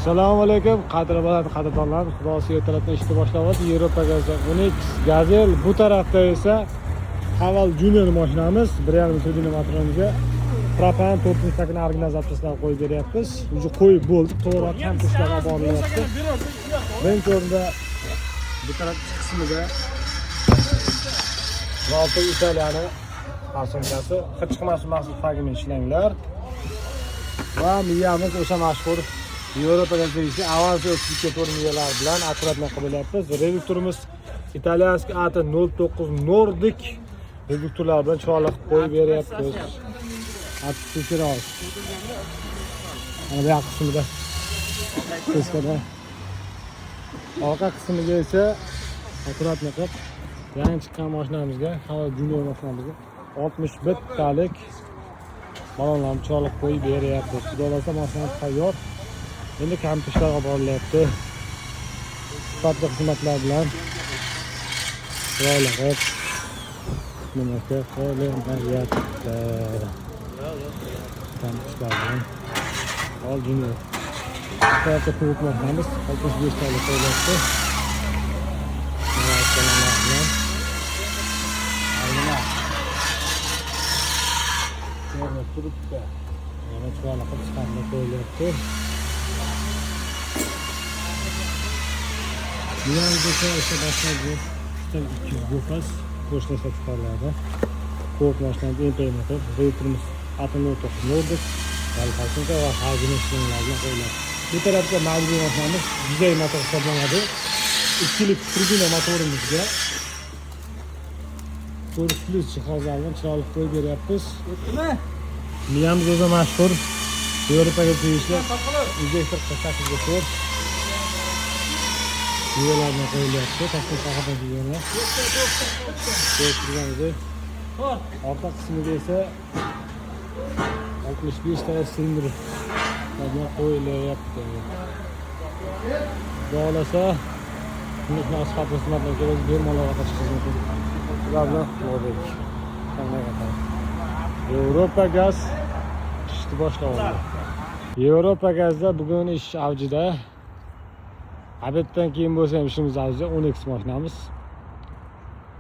Assalomu alaykum, qadri baland qadrdonlar. Xudosi ertalabdan ishni boshlayapti. Yevropa gazda Onix Gazel, bu tarafda esa Haval Junior mashinamiz, 1.5 turbina motorimizga propan 4-takini original zapchastlar qo'yib beryapmiz. Уже qo'yib bo'ldi, to'g'ri kompyuterlar olib borilyapti. Birinchi o'rinda bu taraf qismida Valtech Italiyani farsunkasi, hid chiqmas maxsus fragment ishlanglar. Va miyamiz o'sha mashhur Yevropaga tegishli Avanza 32 miyalar bilan akkuratно qilyapmiz. Reduktorimiz итальянский AT 09 Nordic reduktorlar bilan chiroyli qilib qo'yib beryapmiz. Atib. Mana bu yoq qismida teskada. Orqa qismiga esa akkuratно qilib yangi chiqqan mashinamizga, Haval Junior mashinamizga 61 talik balonlarni chiroyli qo'yib beryapmiz. Xudo xohlasa mashinamiz tayyor. Endi kompyuterlar olib borilyapti. Sifatli xizmatlar bilan chiroyli qilib nimasi qilinyapti. Kompyuterlar bilan Haval Junior. Tarafda Cobalt mashinamiz 65 talik qo'yilyapti. Mana balonlar bilan. Original. Ko'rinib turibdi. Yana chiroyli qilib chiqarib qo'yilyapti. Miyamiz esa o'sha boshqa 200 gofas qo'shni ishlab chiqariladi. Ko'p mashinamiz MP motor, reduktorimiz Atom 09 Nordic, Farsunka va hajmi ishlanlar bilan qo'yiladi. Bu tarafda Malibu mashinamiz dizel motor hisoblanadi. 2lik turbina motorimizga 4 plus jihozlar bilan chiroyli qo'yib beryapmiz. Miyamiz o'zi mashhur Yevropaga tegishli injektor 48 ga 4 miyalar bilan qo'yilyapti. Toshkent shahardan kelganlar. Ko'rib turganingizdek. Orqa qismiga esa 65 ta silindr bilan qo'yilyapti. Xudo xohlasa, shunaqa sifatli xizmatlar keladi, bemalol aloqa chiqish mumkin. Ular bilan Ulug'bek. Yevropa gaz ishni boshlab. Yevropa gazda bugun ish avjida. Обед dan keyin bo'lsa ham ishimiz avjida. Onix mashinamiz.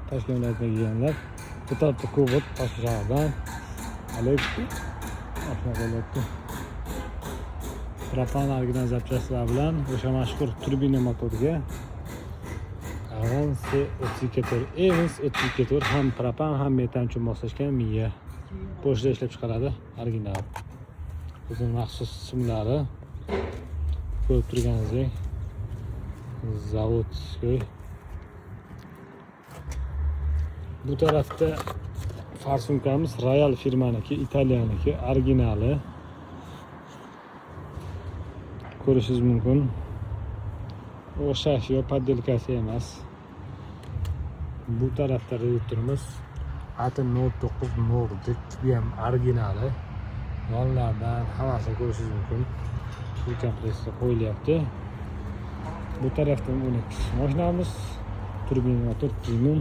Toshkent viloyatidan kelganlar. Bu tarafda Cobalt Toshkent shahardan. Alex mashina qo'yilyapti. Propan original zapchastlar bilan o'sha mashhur turbina motorga Avanse 32 Evans 32 ham propan ham metan uchun moslashgan miya. Polshada ishlab chiqaradi, original. O'zining maxsus simlari ko'rib turganingizdek zavodskoy. Bu tarafda farsunkamiz Royal firmaniki, Italiyaniki, originali. Ko'rishingiz mumkin. O'xshash yo подделка si emas. Bu tarafda reduktorimiz AT 09 Nordic, bu ham originali. Yonlardan hammasini ko'rishingiz mumkin. Bu kompleksta qo'yilyapti. Bu tarafdan Onix mashinamiz, turbina motor premium.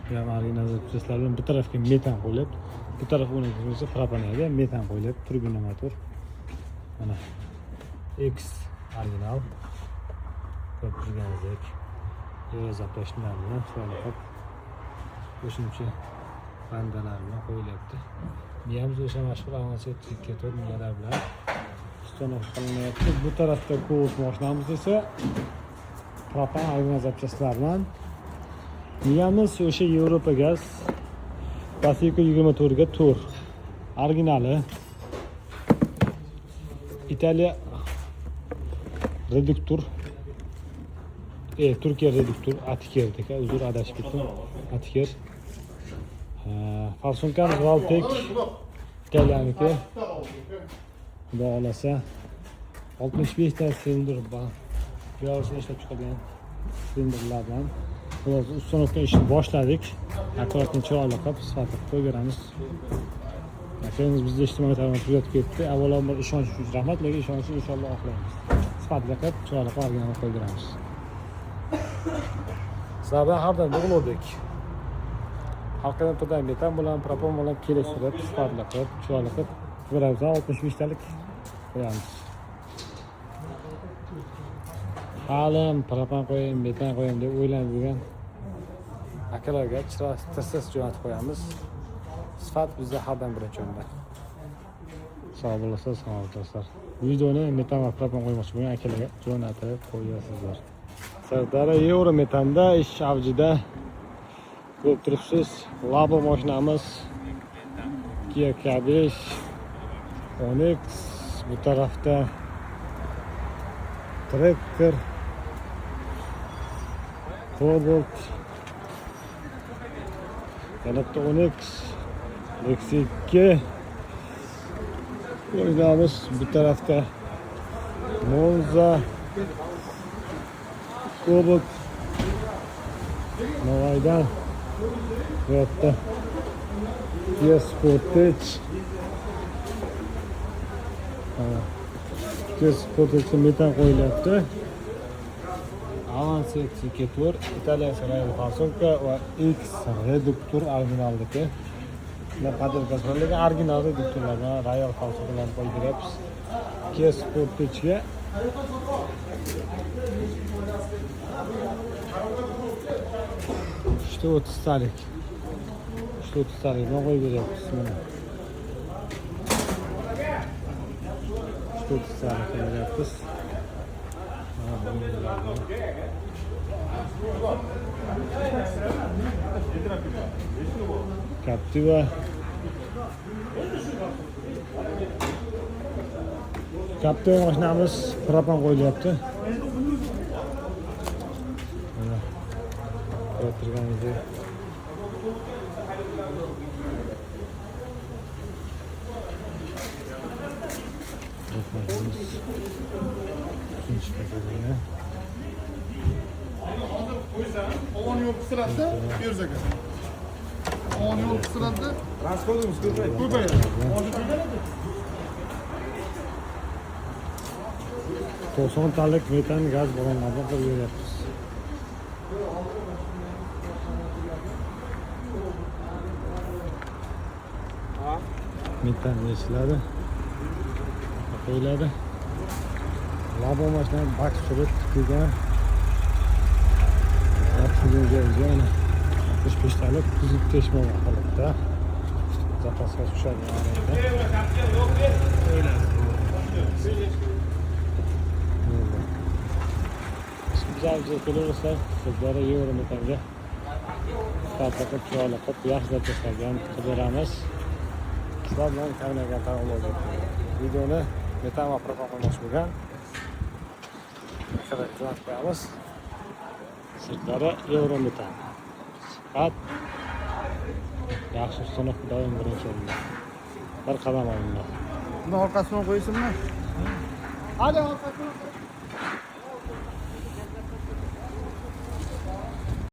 Bu ham original zapchastlar bilan bu tarafga metan qo'yilyapti. Bu taraf Onix bo'lsa propan edi, metan qo'yilyapti, turbina motor. Mana X original. Ko'rib turganingizdek. Zaplashlar bilan chiroyli qilib qo'shimcha bandalar bilan qo'yilyapti. Miyamiz o'sha mashhur Avanza 32 miyalar bilan установка qilinyapti. Bu tarafda Cobalt mashinamiz esa propan original zapchastlar bilan. Miyamiz o'sha Yevropa gaz Pacifico 24 ga 4 originali. Italiya reduktor, Turkiya reduktor Atiker degan, uzr adashib ketdim. Atiker. Farsunkamiz Valtek Italiyaniki. Xudo xohlasa 65 ta silindr bor. Belarusda ishlab chiqargan silindrlar bilan xudo установка ishni boshladik. Akkuratно chiroyli qilib, sifatli qilib qo'yib beramiz. Akangiz bizda ijtimoiy tarmoq kuzatib ketdi. Avvalambor ishonch uchun rahmat, lekin ishonchni inshaalloh oqlaymiz. Sifatli qilib, chiroyli qilib original qo'yib beramiz. Sizlar bilan har doim Ulug'bek. Har qanday turdan metan bilan, propan bilan kelishtirib, sifatli qilib, chiroyli qilib beramiz. 65 talik qo'yamiz. Halim propan qo'yayim, metan qo'yayim deb o'ylanib yurgan akalarga chiroyli tirsiz jo'natib qo'yamiz. Sifat bizda har doim birinchi o'rinda. Sog' bo'lasiz, salomat do'stlar. Videoni metan va propan qo'ymoqchi bo'lgan akalarga jo'natib qo'yasizlar. Sirdaryo Yevro metanda ish avjida ko'rib turibsiz. Labo mashinamiz Kia K5 Onix, bu tarafda Tracker, Cobalt, yana bitta Onix, Lexus 2 mashinamiz, bu tarafda Monza, Cobalt, Novaydan, bu yoqda Kia Sportage. Kia Sportage metan qo'yilyapti. Avanza 4, Italiya Royal форсунка va X reduktor originalniki. Bular подделка si bor, lekin original reduktorlardan Royal форсунка larni qo'yib beryapmiz. Kia Sportage'ga 330talik. 330talik qo'yib beryapmiz mana. 330talik qo'yib beryapmiz. Captiva. Captiva mashinamiz propan qo'yilyapti. Mana ko'rib turganingizdek. O'n yo'l qisiladi, bersak. 10 yo'l qisiladi. Rasxodimiz ko'payadi. Ko'payadi. 90 talik metan gaz ballonlarni qilib beryapmiz. Metan yechiladi, qo'yiladi. Labo mashina bak surib tikilgan. Joyga 65 talik buzib teshmagan holatda zapasga tushadi. Bizga kelaversa, sizlarga Yevro metanga sifatli qilib, chiroyli qilib, yaxshi zapaslarga ham qilib beramiz. Sizlar bilan ta'minlangan ta'minlovchi videoni metan va propan qo'ymoqchi bo'lgan jo'natib qo'yamiz. Sirdaryo Yevro metan. Sifat yaxshi, ustunlik doim birinchi o'rinda. Bir qadam oldinda. Buni orqasidan qo'ysinmi? Hadi orqasidan.